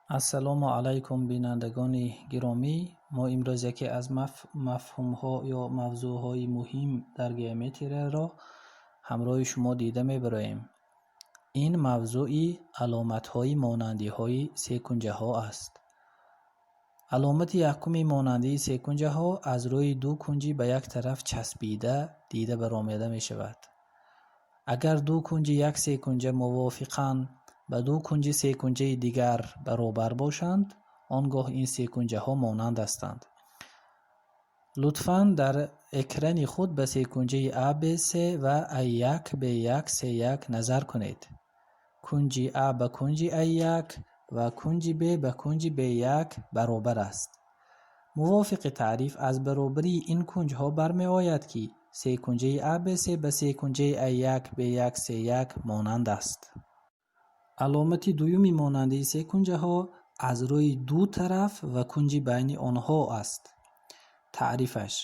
Ассалому алайкум, бинандагони гиромӣ. Мо имрӯз яке аз мафҳумҳо ё мавзӯъҳои муҳим дар геометрияро ҳамроҳи шумо дида мебароем. Ин мавзӯи аломатҳои монандиҳои секунҷаҳо аст. Аломати якуми монандии секунҷаҳо аз рӯи ду кунҷи ба як тараф часпида дида баромада мешавад. Агар ду кунҷи як секунҷа мувофиқан ба ду кунҷи секунҷаи дигар баробар бошанд, он гоҳ ин секунҷаҳо монанд ҳастанд. Лутфан дар экрани худ ба секунҷаи ABC ва A1 B1 C1 назар кунед. Кунҷи А ба кунҷи A1 ва кунҷи Б ба кунҷи B1 баробар аст. Мувофиқи таъриф, аз баробарии ин кунҷҳо бармеояд, ки секунҷаи ABC ба секунҷаи A1 B1 C1 монанд аст. Аломати дуюми монандии секунҷаҳо аз рӯи ду тараф ва кунҷи байни онҳо аст. Таърифаш: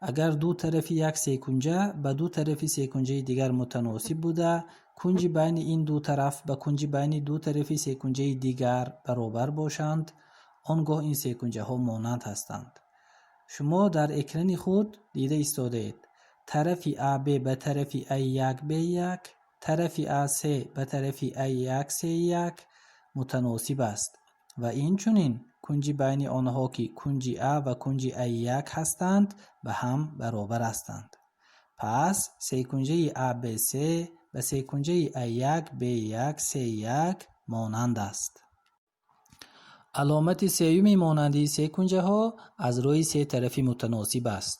агар ду тарафи як секунҷа ба ду тарафи секунҷаи дигар мутаносиб буда, кунҷи байни ин ду тараф ба кунҷи байни ду тарафи секунҷаи дигар баробар бошанд, он гоҳ ин секунҷаҳо монанд ҳастанд. Шумо дар экрани худ дида истодаед: тарафи АБ ба тарафи А1 Б1, тарафи АС ба тарафи А1 С1 мутаносиб аст ва инчунин кунҷи байни онҳо, ки кунҷи А ва кунҷи А1 ҳастанд, ба ҳам баробар ҳастанд. Пас секунҷаи ABC ба секунҷаи А1 Б1 С1 монанд аст. Аломати сеюми монандии секунҷаҳо аз рӯи се тарафи мутаносиб аст.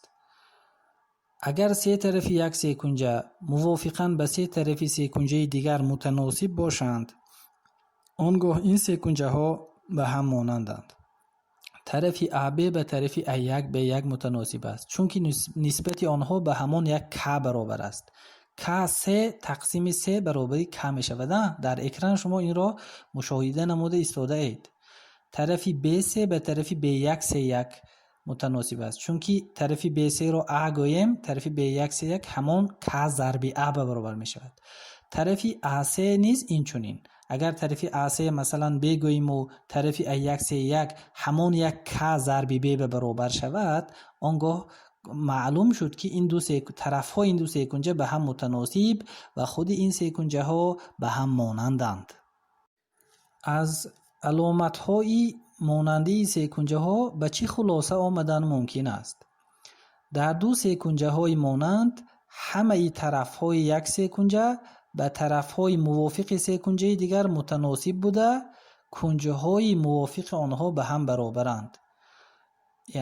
Агар се тарафи як секунҷа мувофиқан ба се тарафи секунҷаи дигар мутаносиб бошанд, он гоҳ ин секунҷаҳо ба ҳам монанданд. Тарафи АБ ба тарафи А1 Б1 мутаносиб аст, чунки нисбати онҳо ба ҳамон як К баробар аст. К се тақсими се баробари К мешавад. Дар экран шумо инро мушоҳида намуда истодаед. Тарафи БС ба тарафи Б1 С1 мутаносиб аст, чунки тарафи БС-ро А гӯем, тарафи Б1 С1 ҳамон К зарби А ба баробар мешавад. Тарафи АС низ инчунин. Агар тарафи АС, масалан, Б гӯиму тарафи А1 С1 ҳамон як К зарби Б ба баробар шавад, он гоҳ маълум шуд, ки ин ду тарафҳои ин ду секунҷа ба ҳам мутаносиб ва худи ин секунҷаҳо ба ҳам монанданд. Аз аломатҳои монандии секунҷаҳо ба чӣ хулоса омадан мумкин аст? Дар ду секунҷаҳои монанд ҳамаи тарафҳои як секунҷа ба тарафҳои мувофиқи секунҷаи дигар мутаносиб буда, кунҷҳои мувофиқи онҳо ба ҳам баробаранд.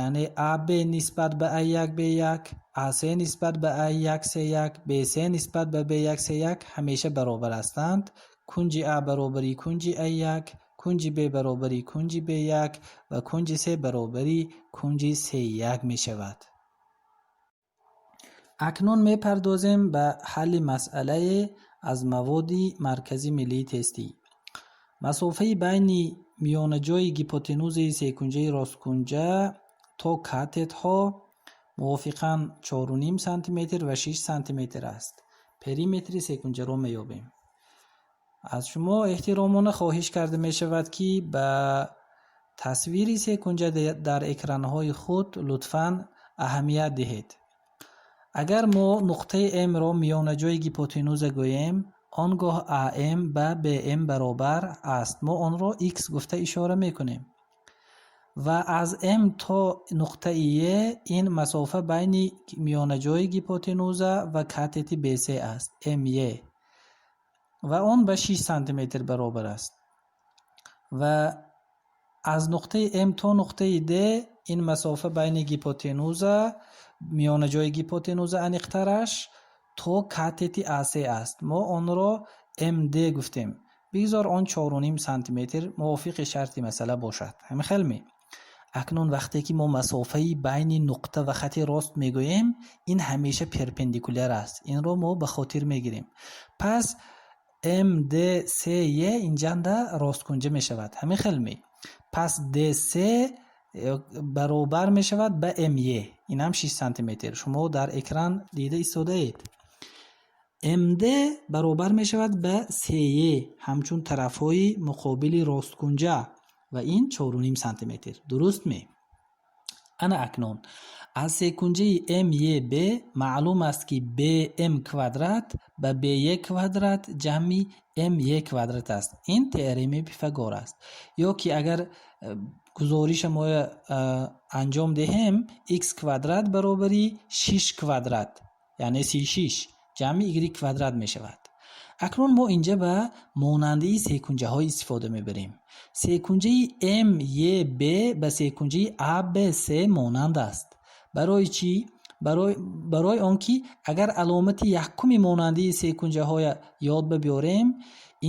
Яъне АБ нисбат ба А1 Б1, АС нисбат ба А1 С1, БС нисбат ба Б1 С1 ҳамеша баробар ҳастанд. Кунҷи А баробари кунҷи А1, кунҷи Б баробари кунҷи Б1 ва кунҷи С баробари кунҷи С1 мешавад. Акнун мепардозем ба ҳалли масъалае аз маводи Маркази миллии тестӣ. Масофаи байни миёнаҷои гипотенузаи секунҷаи росткунҷа то катетҳо мувофиқан 4,5 сантиметр ва 6 сантиметр аст. Периметри секунҷаро меёбем. Аз шумо эҳтиромона хоҳиш карда мешавад, ки ба тасвири секунҷа дар экранҳои худ лутфан аҳамият диҳед. Агар мо нуқтаи М-ро миёнаҷои гипотенуза гӯем, он гоҳ АМ ба БМ баробар аст. Мо онро Х гуфта ишора мекунем. Ва аз М то нуқтаи Е ин масофа байни миёнаҷои гипотенуза ва катети БС аст, МЕ. Ва он ба 6 сантиметр баробар аст. Ва аз нуқтаи М то нуқтаи Д ин масофа байни гипотенуза, миёнаҷои гипотенуза аниқтараш, то катети АС аст. Мо онро МД гуфтем. Бигзор он 4,5 сантиметр мувофиқи шарти масъала бошад. Ҳамин хел ме? Акнун вақте ки мо масофаи байни нуқта ва хати рост мегӯем, ин ҳамеша перпендикуляр аст. Инро мо ба хотир мегирем. Пас МДСЕ инҷанда росткунҷа мешавад. Ҳамин хел ме? Пас ДС баробар мешавад ба МЕ. Инам 6 сантиметр. Шумо дар экран дида истодаед. МД баробар мешавад ба СЕ, ҳамчун тарафҳои муқобили росткунҷа. Ва ин 4,5 сантиметр. Дуруст ме? Ана акнун аз секунҷаи МЕБ маълум аст, ки БМ квадрат ба БЕ квадрат ҷамъи МЕ квадрат аст. Ин теоремаи Пифагор аст. Ё ки агар гузориша мо анҷом диҳем, х квадрат баробари 6 квадрат, яъне 36, ҷамъи y квадрат мешавад. Акнун мо инҷа ба монандии секунҷаҳо истифода мебарем. Секунҷаи МЕБ ба секунҷаи АБС монанд аст. Барои чӣ? Барои он ки агар аломати якуми монандии секунҷаҳоя ёд ба биёрем,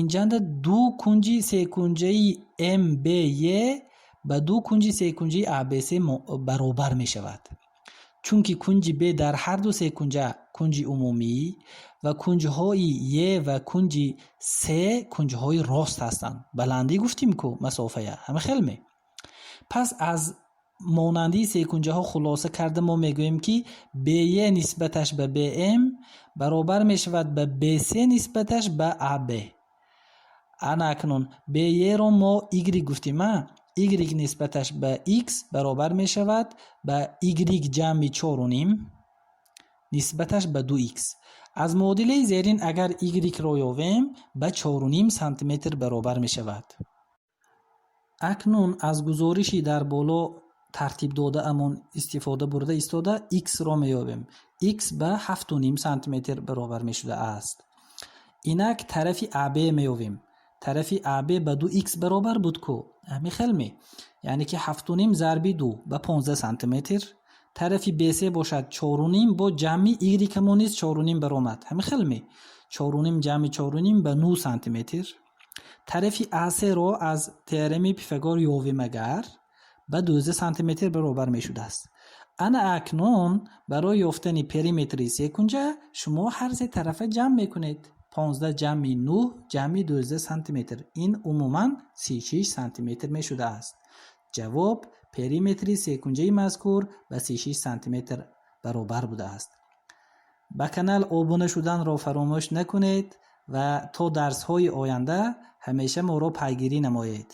инҷанда ду кунҷи секунҷаи МБЕ ба ду кунҷи секунҷаи АБС баробар мешавад, чунки кунҷи Б дар ҳар ду секунҷа кунҷи умумӣ ва кунҷҳои Е ва кунҷи С кунҷҳои рост ҳастанд. Баландӣ гуфтим ку, масофая ҳама хел ме? Пас аз монандии секунҷаҳо хулоса карда, мо мегӯем, ки БЕ нисбаташ ба БМ баробар мешавад ба БС нисбаташ ба АБ. Ана акнун БЕ-ро мо Y гуфтим, а Y нисбаташ ба X баробар мешавад ба Y ҷамъи 4,5 нисбаташ ба 2X. Аз муодилаи зерин агар Y-ро ёвем, ба 4,5 сантиметр баробар мешавад. Акнун аз гузориши дар боло тартиб додаамон истифода бурда истода, x-ро меёбем. X ба 7,5 сантиметр баробар мешудааст. Инак тарафи АБ меёбем. Тарафи АБ ба 2x баробар буд ку, ҳамин хел ме? Яъне ки 7,5 зарби 2 ба 15 сантиметр. Тарафи БС бошад 4,5, бо ҷамъи y-амон низ 4,5 баромад, ҳамин хел ме? 4,5 ҷамъи 4,5 ба 9 сантиметр. Тарафи АС-ро аз теоремаи Пифагор ёвем агар, ба 12 сантиметр баробар мешудааст. Ана акнун барои ёфтани периметри секунҷа шумо ҳар се тарафа ҷамъ мекунед: 15 ҷамъи 9 ҷамъи 12 сантиметр, ин умуман 36 сантиметр мешудааст. Ҷавоб: периметри секунҷаи мазкур ба 36 сантиметр баробар будааст. Ба канал обуна шуданро фаромӯш накунед ва то дарсҳои оянда ҳамеша моро пайгирӣ намоед.